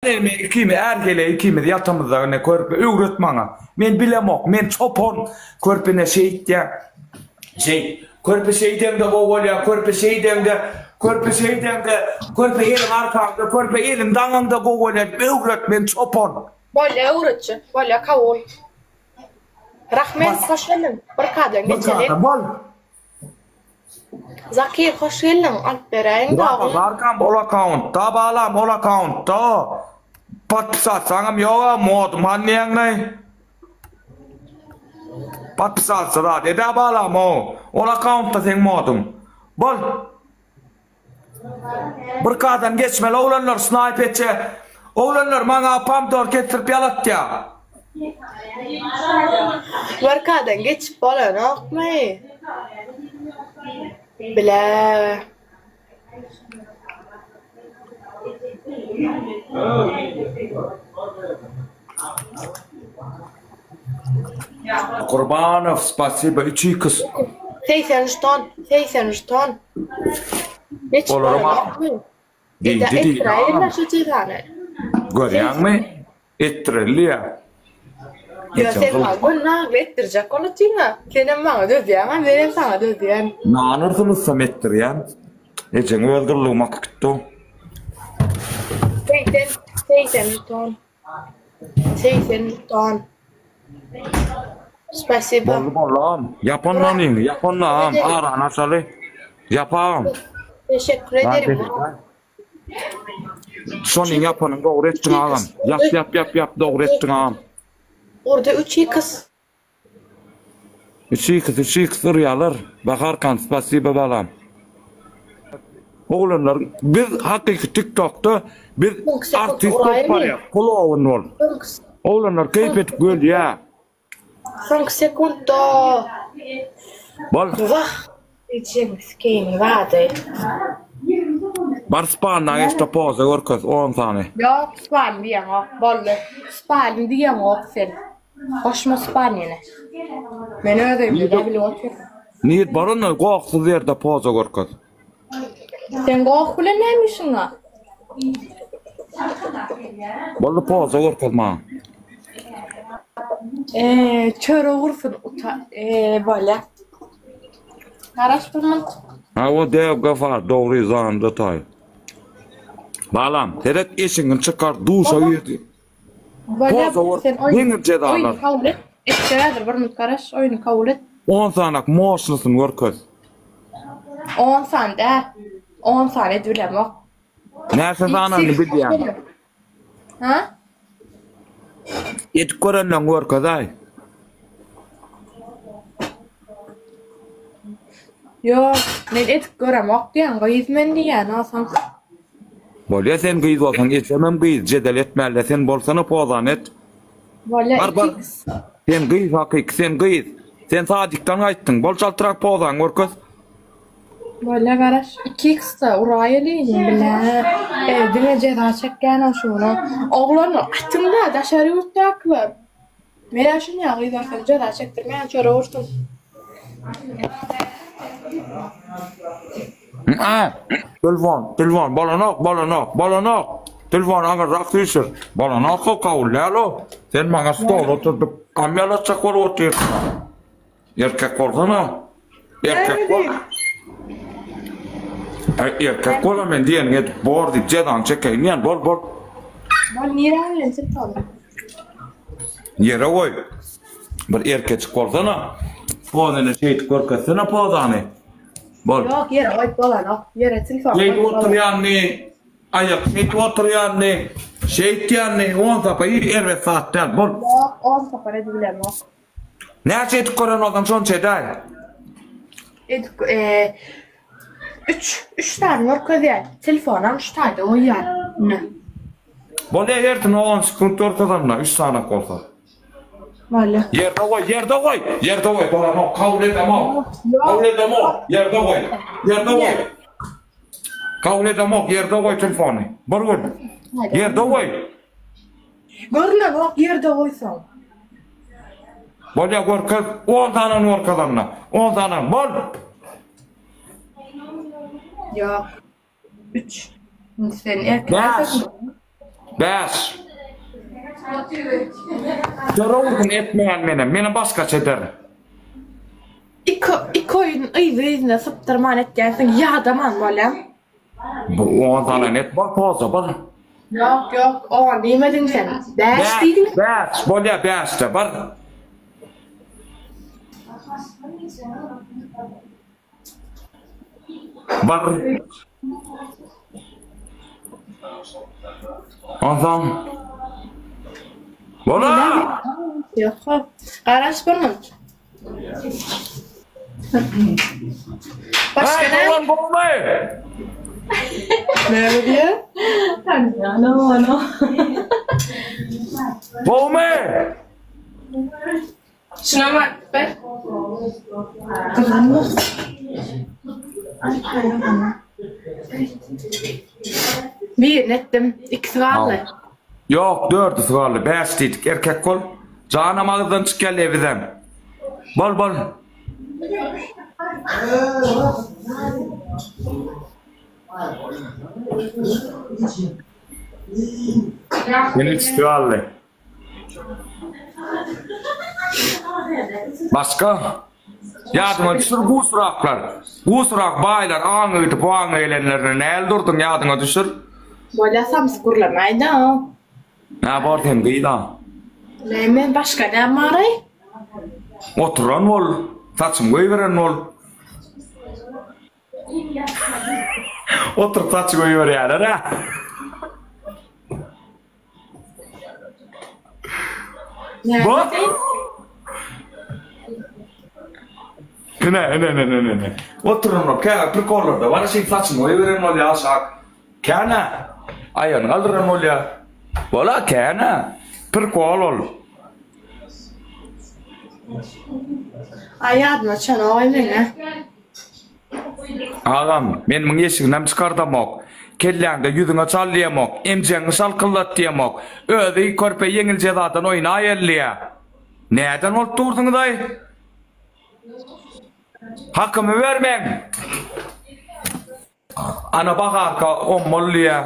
Men ikimiz är heleý ikimiz ýatamyzda ine körpe öwret maňa. Men bilemok, men çopan. Körpe ine şeýtýä. Şeý, körpe şeýdeňde gowy bolýar, körpe şeýdeňde, körpe şeýdeňde, körpe eliň arkaňda, körpe eliň daňaňda gowy bolýar. Öwret men çopan. Bolýa öwretjek, bolýa kabul. Rahmet hoş geldiň. Bir kadan geçeli. Bir kada bol. Zakir hoş geldiň alyp beräýiň dagy. Barkam ol akkauntda balam ol akkauntda. Podpisatsaňam ýoga modum han diýäňlaý. Podpisatsa zat edä balam o. Ol akkauntda seň moduň. Bol. Bir kadan geçmeli oglanlar snaýp etse. Oglanlar maňa pomidor kesdirip ýalatýa. Bir kadan geçip bolanokmy? Bile. Gurbanow spasiba üç iks. 80 ton, 80 ton. Geçip Olaram bolanokmy? Diýdi diýdi agam. Etdiräýinler şu jezany. Görýäňmi? Etdireli ýa. Ýa sen maňa göni nagly etdirjek bolup-a. Senem maňa dözýäň-ä, menem saňa dözýän. Nan ursun ussam etdirýän. Ejeň öz gyllygymy akyp gitdi. 80, 80 ton. 80 ton. Spasiba. Boldy boldy agam. Ýap onda onyňy, ýap onda agam. Arany açaly. Ýap agam. Teşekkür ederim. Şonyň ýapanyny dogry etdiň agam. Ýap ýap ýap ýap dogry etdiň agam. Urdy 3 x. 3 x 3 x urýalar. Baharkan spasiba balam. Oglanlar biz hakyky TikTokda biz artist bolup barýas. Klowun bolup. Oglanlar keýp edip gülýär. Soňky sekuntda. Bol. Wah. Ejeň sikeýin zady. Bar spalna geçde poza görkez 10 sany. Ýok spalny diýeňok boldy. Spalny diýeňok sen. Goşma spalnyny. Men öz öýümde dä bilip otyryn. Nir bar onda gohsuz ýerde poza görkez. Sen goh bilen näme işiň bar? Boldy poza görkez maňa. Eee çörek ursun uta eee bolýa. Garaş bir minut. Hawa dev gafar dogry zanda taý. Balam seret eşigiňi çykar duşa girdi. Bolýa Poza sen oýun ýeňil jezalar. oýny kabul et. Etjek häzir bir minut garaş oýny kabul et. 10 sanak moşnysyny görkez. 10 sany dä. 10 sany edibilemok. Näçe sanyny bilýäň? Ha? Edip görenden görkezaý. Ýok, men edip göremok diýen gyz men diýen olsam. Bolýa sen gyz bolsaň ejemem gyz jedel etmälle sen bolsana pozany et. Bolýa Bar bar. Sen gyz hakyky sen gyz. Sen sadikden gaýtdyň. Bol çaltrak pozany görkez. Bolýa garaş. 2x-da uraýaly bile. E, diňe jeza çekýän şuny. Oglanlar atyň-da daşary ýurtdakylar. Men-ä şuny ýaly gyz bolsam jeza çekdirmeýän çörek ursun. Telefon, telefon, bolanok, bolanok, bolanok. Telefon aňyrrak süýşür. Bolanok o kabul däl o. Sen maňa stol oturdyp, amyal atjak bolup otyrsyň. Erkek bolsana. Erkek bol. Ay, erkek bol men diýeniňi edip bor diýip jezany çekeýin diýen bol bol. Bol nirä bilen telefony? Ýere goý. Bir erkeçik bolsana. Pozany şeýdip görkezsene pozany. Bol. Ýok, ýere goýup bolanok. Ýere telefon Şeýdip oturýanyny, aýak şeýdip oturýanyny, şeýtýänini on sapa hiç erbet zat däl. Bol. Ýok, on sapar edibilemok. Näçe edip gören bolsaň şonça edäý. Edip e, üç, üç sany görkezýär. Telefonam şu taýda goýýar. Ine. Bolýa hersine 10 sekunt görkezende 3 sanak bolsa. Bolýa. Ýerde goý, ýerde goý. Ýerde goý, bolanok, kabul edemok. Kabul edemok, ýerde goý. Ýerde goý. Kabul edemok, ýerde goý telefony. Bir gün. Ýerde goý. Görünenok ýerde goýsaň. Bolýa görkez, 10 sanyny görkez onda. 10 sany, bol. Ýok. 3. Indi sen erkek. Bäş. Bäş. Döre urgun etmeýän menem. Menem başgaça ederin. Iki, iki oýun yzy-yzyna sypdyrman etýänsiň, ýadaman bolýaň. Bu oňa zalan et bol poza bol. Ýok, ýok, oňa diýmediň sen. Bäş diýdiň. Bäş, bolýa bäşde bar. Bar. Onsoň Bola! Ýok, garaş bir minut. Başga Hey, dolan bolmaý. Näme diýýär? Tanýanam ony. Bolmaý. Şuna bak ber. Birini etdim. Ikisi galdy. Ýok, dördüsi galdy. Bäş diýdik. Erkek bol. Janam agyzdan çykýar lebizem. Bol, bol. Ýene üçüsi galdy. Başga? Ýadyňa düşür gusraklar. Gusrak baýlar aňa gidip bu aňa gelenlerine näl durduň ýadyňa düşür. Bolýa samsyk gürlemäýdä. Nä bor sen gyza? Näme başga näme baraý? Oturan bol, saçyňy goýberen bol. Oturyp saçy goýberýärler-ä. Bu? Ine, ine, ine, ine, ine. Oturan bol, käbir prikollarda bar, şeýdip saçyny goýberen bolýar aşak. Känä. Aýagyny galdyran bolýar. Bola känä. Prikol ol. Aý ýadyma çanok aý meňe. Agam, men muň eşiginem çykardamok. Kelläňde ýüzüňe çal diýemok, emjegiňi şalkyldat diýemok. Özi körpe ýeňil jezadan oýnaýel diýýä. Näden bolup dursuňyz-aý? Hakymy ber meň! Ana Baharka ommaly diýýä.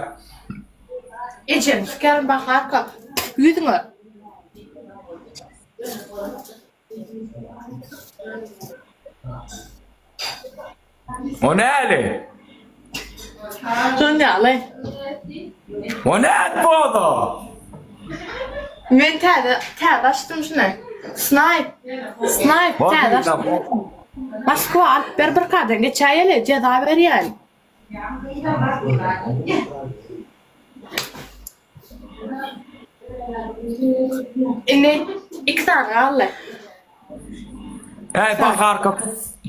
Ejem sikerim Baharka ýüzüňe. O näli? Şon ýaly. O näet boza? Men täze täze açdym şuny. Snipe. Snipe täze açdym. Moskwa alyp ber bir kadan geçäýeli jeza berýän. Indi iki sany galdy. Äý Baharka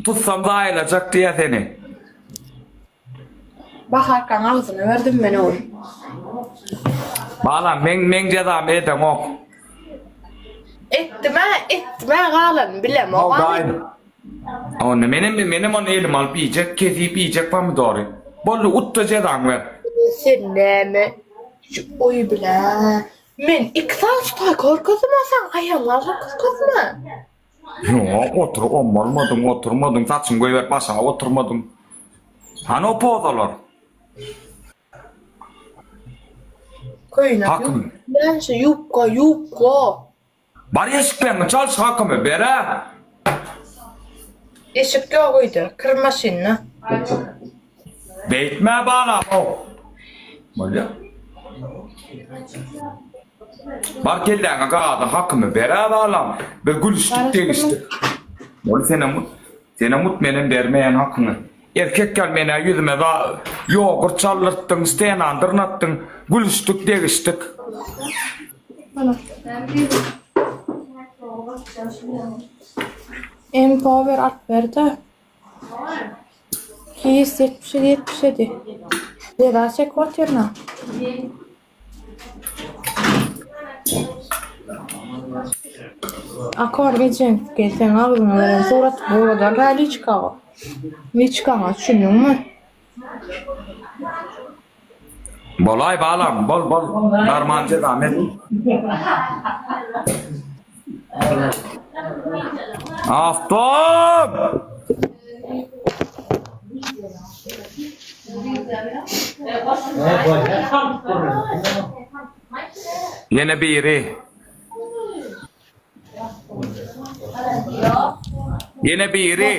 tutsam zaýalajak diýýä seni. Baharkaň agzyna berdim men ony. Balam meň meň jezamy edeňok. Etdim-ä, etdim-ä galanyny bilemok. Onda menem menem ony elime alyp iýjek, kesip iýjek pomidory. Boldy, utda jezaňy ber. Sen näme şu oý bilä. Men iki sany sutaý korkasym a saň aýagyňy alsak korkasym a. Ýok, otur, ommalmadyň, oturmadyň, saçyňy goýberip aşak oturmadyň. Hany o pozalar? Köýnek Hakym. Näçe ýubka, ýubka. Bar eşikleňi çalyş hakymy ber-ä. Eşik ýok öýde, kir maşynda. Beýtme balam-ow. Bolýa. Bar kelläňe gazy hakymy ber-ä balam. Biz gülüşdik, degişdik. Bol senem ut. Senem ut menem bermeýän hakyňy. Erkek gel menä ýüzüme za ýogurt çaldyrtdyň, stenany dyrnatdyň. Gülüşdik, degişdik. Empower alyp berdä. His 77 77. Jeza çekip otyryn-a. Akor ejeň gelseň agzyňa beren surat ugradarlar liçkaga. Liçkaňa düşündiňmi? Bolaý balam, bol bol. Narman jezam et. Awtob! Ýene biri. Ýene biri.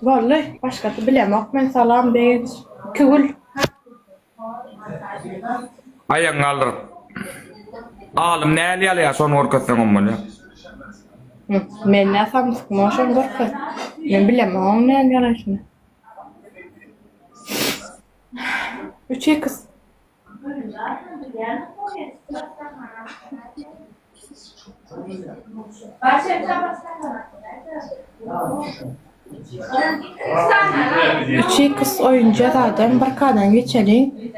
Boldy. Başgasy bilemok men salam Begenç. 2 gül. Aýagyňy galdyryp. Alym näl ýalýar şony görkezseňem bolýar. Men nä samsykmy şony görkez. Men bilemok oň näl ýalaýşyny. 3 x. Üç iks oýun jezadan bir kadan geçeliň.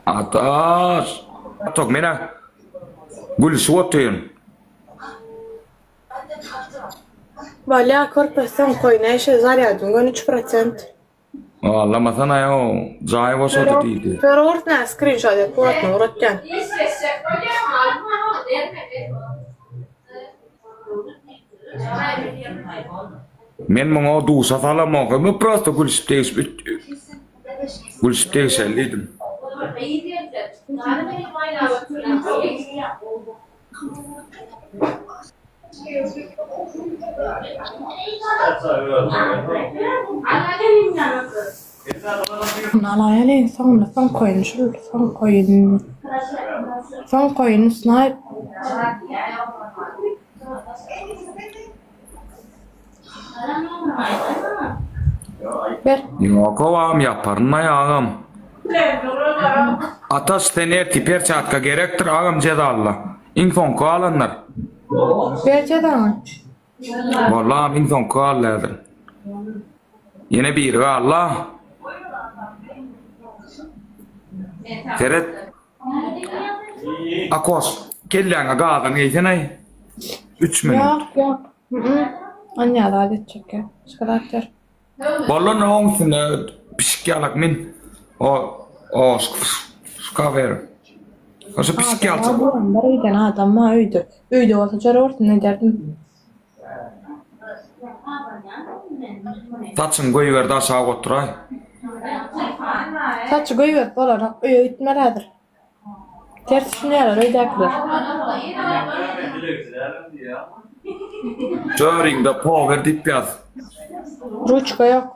Ataş. Atok menä gülüşip otyryn. Bolýa körpe soňky oýun eşe zarýadyň göni üç prosent. Allamasana-ow, jaý boşady diýdi. Ferort nä skrinşot edip ugratma ugratýan. Men muňa duşa salamok. Men prosto gülüşip degişip gülüşip degişeli diýdim. Alaýaly soňunda soňky oýun şul soňky oýun soňky oýun snaýp. Ber. Ýok agam ýaparyn agam. Ataş sen ertir perçatka gerekdir agam jezalla. Iň soňky galandyr. Ber jezaňy. Boldy agam iň soňky galdy häzir. Ýene biri galdy. Seret. Akos, kelläňe gazan geýsene. 3 minut. Ýok, ýok. Anýa zat etjek ýa. Başga zat ber. Boldy onda oň üstünde pişik ýalak min. O o şka ber. Şu pişik ýalçak. Bir giden adam bar öýde. Öýde bolsa jora bolsun ederdim. Saçyňy goýber-de aşak oturaý. Saçy goýberip bolanok, öýe gitmeli häzir. Ters düşünýärler öýdäkiler. Töriňde power diýip ýaz. Ruçka ýok.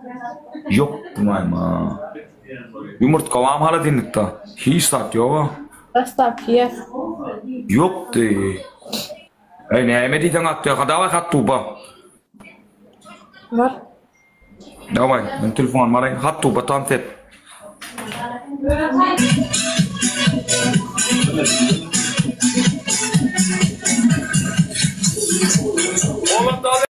Ýok maýma. Ýumurtga barmy holodilnikde? Hiç zat ýoga. Dostawka ýes. Ýokdy. Eý näme diýseň atýa ha daway hat tuba. Bar. Daway men telefonymy alaýyn hat tuba tans et. Oğlum daway.